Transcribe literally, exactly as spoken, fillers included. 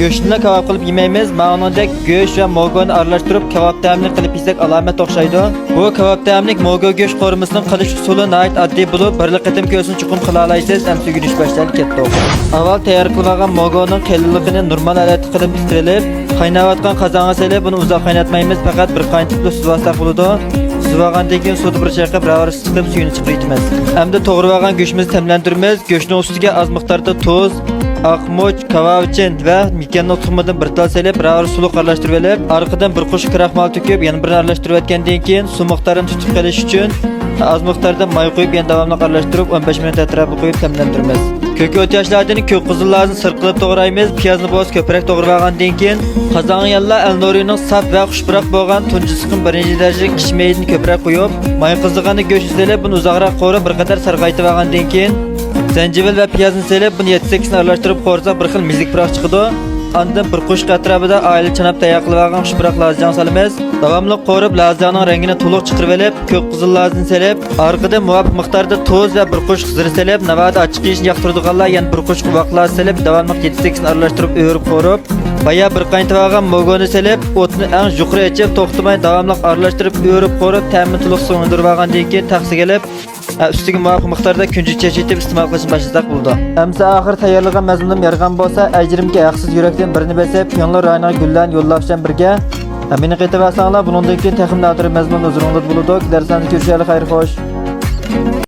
گۆشنىلا كاۋاپ قىلىپ يېمەيمىز، مانا ئۇنىڭدەك گۆش ۋە موگونى ئارىلاشتۇرۇپ كاۋاپ تەمىنى قىلىپ يېسەك ئالامەت ئوخشايدۇ. بۇ كاۋاپ تەملىك موگو گۆش قورۇمىسىنىڭ قىلىش ئۇسۇلى ناھايىتى ئاددىي بولۇپ، بىرلا قېتىم كۆرسىڭىز چوقۇم قىلالايسىز. ئەمسە ئۆگىنىش باشلايلى، كەتتۇق. ئاۋۋال تەييار قىلىۋالغان موگونىڭ قېلىنلىقىنى نورمال ھالەتتە قىلىپ پىشتۇرۇپ، قايناۋاتقان قازانغا سېلىپ، بۇنى ئۇزاق قايناتمايمىز، پەقەت بىر قاينىتىپلا سۈزۈۋالساق بولىدۇ. سۈزۈۋالغاندىن كېيىن سۇدا بىر چايقاپ، راۋىرىسى چىقىپ سۈيىنى چىقىرىۋېتىمىز. ئەمدى توغرىۋالغان گۆشىمىزنى تەملەندۈرىمىز. گۆشنىڭ ئۈستىگە ئاز مىقداردا تۇز، ئاقمۇچ، كاۋاۋىچىن ۋە مېكىياننىڭ تۇخۇمىدىن بىر تال سېلىپ، راۋىرىسى سۇلۇق ئارىلاشتۇرۇۋېلىپ، ئارقىدىن بىر قوشۇق كراخمال تۆكۈپ، يەنە بىرنى ئارىلاشتۇرۇۋەتكەندىن كېيىن، سۇ مىقدارىنى تۇتۇپ قېلىش ئۈچۈن ئاز مىقداردا ماي قۇيۇپ، يەنە داۋاملىق ئارىلاشتۇرۇپ، ئون بەش مىنۇت ئەتراپىغا قويۇپ تەملەندۈرىمىز. كۆكئوت ياشلارنى، كۆك قىزىل لازىنى سىرقىلىپ توغرايمىز. پىيازنى بولسا كۆپرەك توغرىۋالغاندىن كېيىن، قازانغا يەنىلا ئەلنورىنىڭ ساپ ۋە خۇشپۇراق بولغان تۇنجى سىقىم بىرىنچى دەرىجىلىك قىش مېيىدىنى كۆپرەك قۇيۇپ، ماي قىزىغاندا گۆشنى سېلىپ، بۇنى ئۇزاقراق قورۇپ، بىر قەدەر سارغايتىۋالغاندىن كېيىن، زەنجىۋىل ۋە پىيازنى سېلىپ، بۇنى يەتتە سەككىزنى ئارىلاشتۇرۇپ قورۇساق، بىر خىل مېزىلىك پۇراق چىقىدۇ. ئاندىن بىر قوشۇق ئەتراپىدا ئائىلە چاناپ تەييار قىلىۋالغان خۇشپۇراق لازىجاڭ سالىمىز. داۋاملىق قورۇپ، لازىجاڭنىڭ رەڭگىنى تولۇق چىقىرىۋېلىپ، كۆك قىزىل لازىنى سېلىپ، ئارقىدىن مۇۋاپىق مىقداردا تۇز ۋە بىر قوشۇق زىرە سېلىپ، ناۋادا ئاچچىق يېيىشنى ياقتۇرىدىغانلار يەنە بىر قوشۇق ۋاق لازا سېلىپ، داۋاملىق يەتتە سەككىزنى ئارىلاشتۇرۇپ ئۆرۈپ قورۇپ، بايا بىر قاينىتىۋالغان موگونى سېلىپ، ئوتنى ئەڭ يۇقىرى ئېچىپ، توختىماي داۋاملىق ئارىلاشتۇرۇپ ئۆرۈپ قورۇپ، تەمىنى تولۇق سىڭدۈرۈۋالغاندىن كېيىن تەخسىگە ئېلىپ، ئە، ئۈستىگە مۇۋاپىق مىقداردا كۈنجۈت چېچىۋېتىپ ئىستېمال قىلىشنى باشلىساق بولىدۇ. ئەمسە ئاخىر تەييارلىغان مەزمۇنۇم يارىغان بولسا، ئەجرىمگە ھەقسىز يۈرەكتىن بىرنى بېسىپ، پيۇڭلۇ رايونىغا گۈللەرنى يوللاش بىلەن بىرگە، ھە، مېنى قېتىۋالساڭلار، بۇنىڭدىن كېيىن تېخىمۇ نادىر مەزمۇن ھۇزۇرۇڭلاردا بولىدۇ. كېلەر ساندا كۆرۈشەيلى، خەير خوش.